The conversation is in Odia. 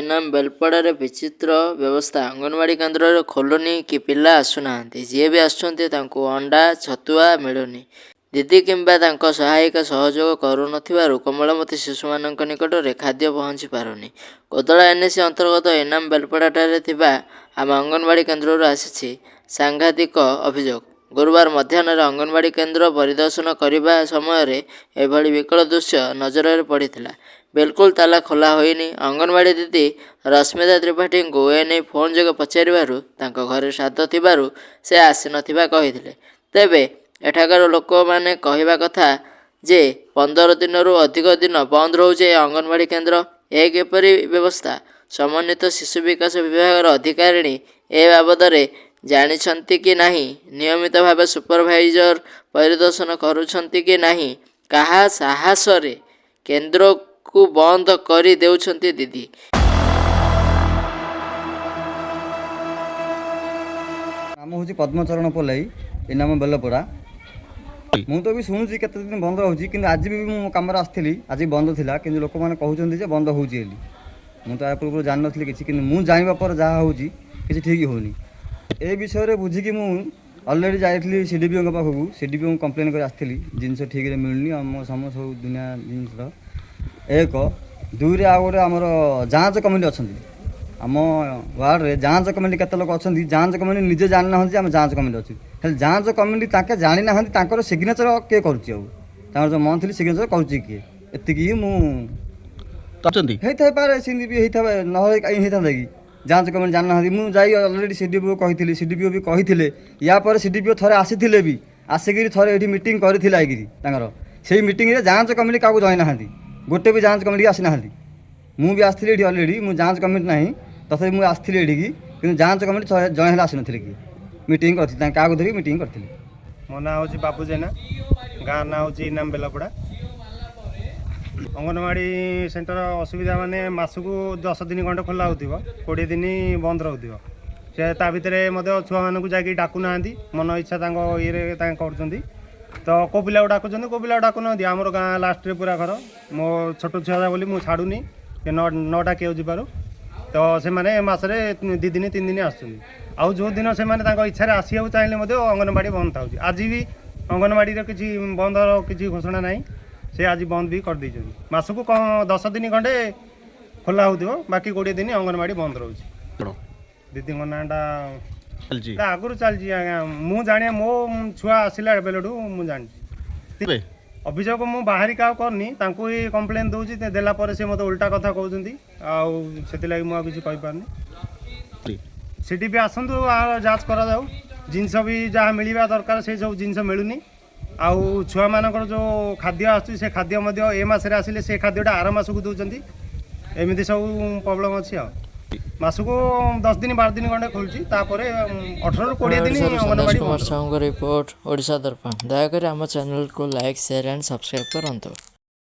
ଇନାମ ବେଲପଡ଼ାରେ ବିଚିତ୍ର ବ୍ୟବସ୍ଥା। ଅଙ୍ଗନବାଡ଼ି କେନ୍ଦ୍ରରେ ଖୋଲୁନି କି ପିଲା ଆସୁନାହାନ୍ତି। ଯିଏ ବି ଆସୁଛନ୍ତି ତାଙ୍କୁ ଅଣ୍ଡା, ଛତୁଆ ମିଳୁନି। ଦିଦି କିମ୍ବା ତାଙ୍କ ସହାୟିକା ସହଯୋଗ କରୁନଥିବାରୁ କୋମଳମତି ଶିଶୁମାନଙ୍କ ନିକଟରେ ଖାଦ୍ୟ ପହଞ୍ଚି ପାରୁନି। କୋଦଳା ଏନ୍ଏସି ଅନ୍ତର୍ଗତ ଇନାମ ବେଲପଡ଼ାଠାରେ ଥିବା ଆମ ଅଙ୍ଗନବାଡ଼ି କେନ୍ଦ୍ରରୁ ଆସିଛି ସାଂଘାତିକ ଅଭିଯୋଗ। ଗୁରୁବାର ମଧ୍ୟାହ୍ନରେ ଅଙ୍ଗନବାଡ଼ି କେନ୍ଦ୍ର ପରିଦର୍ଶନ କରିବା ସମୟରେ ଏଭଳି ବିକଳ ଦୃଶ୍ୟ ନଜରରେ ପଡ଼ିଥିଲା। ବିଲକୁଲ ତାଲା ଖୋଲା ହୋଇନି। ଅଙ୍ଗନବାଡ଼ି ଦିଦି ରଶ୍ମିତା ତ୍ରିପାଠୀଙ୍କୁ ଏନେଇ ଫୋନ୍ ଯୋଗେ ପଚାରିବାରୁ ତାଙ୍କ ଘରେ ଶ୍ରାଦ୍ଧ ଥିବାରୁ ସେ ଆସିନଥିବା କହିଥିଲେ। ତେବେ ଏଠାକାର ଲୋକମାନେ କହିବା କଥା ଯେ 15 ଦିନରୁ ଅଧିକ ଦିନ ବନ୍ଦ ରହୁଛି ଏହି ଅଙ୍ଗନବାଡ଼ି କେନ୍ଦ୍ର। ଏ କିପରି ବ୍ୟବସ୍ଥା? ସମନ୍ୱିତ ଶିଶୁ ବିକାଶ ବିଭାଗର ଅଧିକାରିଣୀ ଏ ବାବଦରେ ଜାଣିଛନ୍ତି କି ନାହିଁ? ନିୟମିତ ଭାବେ ସୁପରଭାଇଜର ପରିଦର୍ଶନ କରୁଛନ୍ତି କି ନାହିଁ? କାହା ସାହସରେ କେନ୍ଦ୍ରକୁ ବନ୍ଦ କରି ଦେଉଛନ୍ତି ଦିଦି? ନାମ ହେଉଛି ପଦ୍ମଚରଣ ପଲେଇ, ଏ ନାମ ବେଲପଡ଼ା। ମୁଁ ତ ବି ଶୁଣୁଛି କେତେ ଦିନ ବନ୍ଦ ହେଉଛି, କିନ୍ତୁ ଆଜି ବି ମୁଁ ମୋ କାମରେ ଆସିଥିଲି, ଆଜି ବନ୍ଦ ଥିଲା। କିନ୍ତୁ ଲୋକମାନେ କହୁଛନ୍ତି ଯେ ବନ୍ଦ ହେଉଛି ବୋଲି। ମୁଁ ତ ୟା ପୂର୍ବରୁ ଜାଣିନଥିଲି କିଛି, କିନ୍ତୁ ମୁଁ ଜାଣିବା ପରେ ଯାହା ହେଉଛି କିଛି ଠିକ୍ ହେଉନି। ଏ ବିଷୟରେ ବୁଝିକି ମୁଁ ଅଲରେଡ଼ି ଯାଇଥିଲି ସିଡିପିଓଙ୍କ ପାଖକୁ। ସିଡିପିଓଙ୍କୁ କମ୍ପ୍ଲେନ୍ କରି ଆସିଥିଲି, ଜିନିଷ ଠିକ୍ରେ ମିଳୁନି ଆମ ସମସ୍ତ ସବୁ ଦୁନିଆ ଜିନିଷ। ଏକ ଦୁଇରେ ଆଉ ଗୋଟେ ଆମର ଯାଞ୍ଚ କମିଟି ଅଛନ୍ତି ଆମ ୱାର୍ଡ଼ରେ। ଯାଞ୍ଚ କମିଟି କେତେ ଲୋକ ଅଛନ୍ତି, ଯାଞ୍ଚ କମିଟି ନିଜେ ଜାଣିନାହାନ୍ତି ଯେ ଆମେ ଯାଞ୍ଚ କମିଟି ଅଛୁ। ହେଲେ ଯାଞ୍ଚ କମିଟି ତାଙ୍କେ ଜାଣିନାହାନ୍ତି ତାଙ୍କର ସିଗ୍ନେଚର କିଏ କରୁଛି, ଆଉ ତାଙ୍କର ଯେଉଁ ମନ୍ଥଲି ସିଗ୍ନେଚର କରୁଛି କିଏ। ଏତିକି ହିଁ ମୁଁ ଅଛନ୍ତି। ହେଇଥାଇପାରେ, ସେମିତି ବି ହେଇଥାଇ, ନହେଲେ କାହିଁ ହେଇଥାନ୍ତା କି? ଯାଞ୍ଚ କମିଟି ଜାଣିନାହାନ୍ତି। ମୁଁ ଯାଇ already C D P O କହିଥିଲି, ସି ଡି ପି ଓ ବି କହିଥିଲେ। ୟା ପରେ ସି ଡି ପି ଓ ଥରେ ଆସିଥିଲେ ବି, ଆସିକିରି ଥରେ ଏଇଠି ମିଟିଂ କରିଥିଲେ ଆଇକିରି ତାଙ୍କର। ସେଇ ମିଟିଂରେ ଯାଞ୍ଚ କମିଟି କାହାକୁ ଜଣାଇନାହାନ୍ତି, ଗୋଟେ ବି ଯାଞ୍ଚ କମିଟି ଆସିନାହାନ୍ତି। ମୁଁ ବି ଆସିଥିଲି ଏଠି ଅଲରେଡ଼ି, ମୁଁ ଯାଞ୍ଚ କମିଟି ନାହିଁ, ତଥାପି ମୁଁ ଆସିଥିଲି ଏଠିକି, କିନ୍ତୁ ଯାଞ୍ଚ କମିଟି ଜଣେ ହେଲେ ଆସିନଥିଲେ କି। ମିଟିଂ କରିଥିଲି, ତାଙ୍କ କାହାକୁ ଧରିକି ମିଟିଂ କରିଥିଲି। ମୋ ନାଁ ହେଉଛି ବାବୁ ଜେନା, ଗାଁ ନାଁ ହେଉଛି ଇନାମ ବେଲପଡ଼ା। ଅଙ୍ଗନବାଡ଼ି ସେଣ୍ଟର ଅସୁବିଧା ମାନେ ମାସକୁ 10 ଦିନ ଖଣ୍ଡେ ଖୋଲା ହେଉଥିବ, 20 ଦିନ ବନ୍ଦ ରହୁଥିବ। ସେ ତା ଭିତରେ ମଧ୍ୟ ଛୁଆମାନଙ୍କୁ ଯାଇକି ଡାକୁନାହାନ୍ତି, ମନ ଇଚ୍ଛା ତାଙ୍କ ଇଏରେ ତାଙ୍କ କରୁଛନ୍ତି। ତ କେଉଁ ପିଲାକୁ ଡାକୁଛନ୍ତି, କେଉଁ ପିଲାକୁ ଡାକୁନାହାନ୍ତି। ଆମର ଗାଁ ଲାଷ୍ଟରେ ପୁରା ଘର, ମୋ ଛୋଟ ଛୁଆ ବୋଲି ମୁଁ ଛାଡ଼ୁନି, ନ ଡାକିବାକୁ ଯିବାରୁ। ତ ସେମାନେ ମାସରେ 2 ଦିନ 3 ଦିନ ଆସୁଛନ୍ତି। ଆଉ ଯେଉଁ ଦିନ ସେମାନେ ତାଙ୍କ ଇଚ୍ଛାରେ ଆସିବାକୁ ଚାହିଁଲେ ମଧ୍ୟ ଅଙ୍ଗନବାଡ଼ି ବନ୍ଦ ଥାଉଛି। ଆଜି ବି ଅଙ୍ଗନବାଡ଼ିର କିଛି ବନ୍ଦର କିଛି ଘୋଷଣା ନାହିଁ, ସେ ଆଜି ବନ୍ଦ ବି କରିଦେଇଛନ୍ତି। ମାସକୁ କଣ 10 ଦିନ ଖଣ୍ଡେ ଖୋଲା ହେଉଥିବ, ବାକି 20 ଦିନ ଅଙ୍ଗନବାଡ଼ି ବନ୍ଦ ରହୁଛି। ଦିଦିଙ୍କ ନାଁଟା ଚାଲିଛି। ତା ଆଗରୁ ଚାଲିଛି ଆଜ୍ଞା, ମୁଁ ଜାଣେ, ମୋ ଛୁଆ ଆସିଲା ବେଳଠୁ ମୁଁ ଜାଣିଛି। ଅଭିଯୋଗ ମୁଁ ବାହାରି କାହାକୁ କରିନି, ତାଙ୍କୁ ହିଁ କମ୍ପ୍ଲେନ୍ ଦେଉଛି। ଦେଲା ପରେ ସେ ମୋତେ ଓଲଟା କଥା କହୁଛନ୍ତି, ଆଉ ସେଥିଲାଗି ମୁଁ ଆଉ କିଛି କହିପାରୁନି। ସେଠି ବି ଆସନ୍ତୁ, ଯାଞ୍ଚ କରାଯାଉ। ଜିନିଷ ବି ଯାହା ମିଳିବା ଦରକାର ସେ ସବୁ ଜିନିଷ ମିଳୁନି। ଆଉ ଛୁଆମାନଙ୍କର ଯେଉଁ ଖାଦ୍ୟ ଆସୁଛି ସେ ଖାଦ୍ୟ ମଧ୍ୟ ଏ ମାସରେ ଆସିଲେ ସେ ଖାଦ୍ୟଟା ଆର ମାସକୁ ଦେଉଛନ୍ତି। ଏମିତି ସବୁ ପ୍ରୋବ୍ଲେମ୍ ଅଛି। ଆଉ ମାସକୁ 10 ଦିନ 12 ଦିନ ଖଣ୍ଡେ ଖୋଲୁଛି, ତାପରେ 18ରୁ 20 ଦିନ ଓଡ଼ିଶାରୁ ସନ୍ତୋଷ ଅଙ୍ଗନବାଡ଼ି କୁମାର ବନ୍ଦ ରହୁଛି। ସାହୁଙ୍କ ରିପୋର୍ଟ, ଓଡ଼ିଶା ଦର୍ପଣ। ଦୟାକରି ଆମ ଚ୍ୟାନେଲକୁ ଲାଇକ୍, ସେୟାର ଆଣ୍ଡ ସବସ୍କ୍ରାଇବ୍ କରନ୍ତୁ।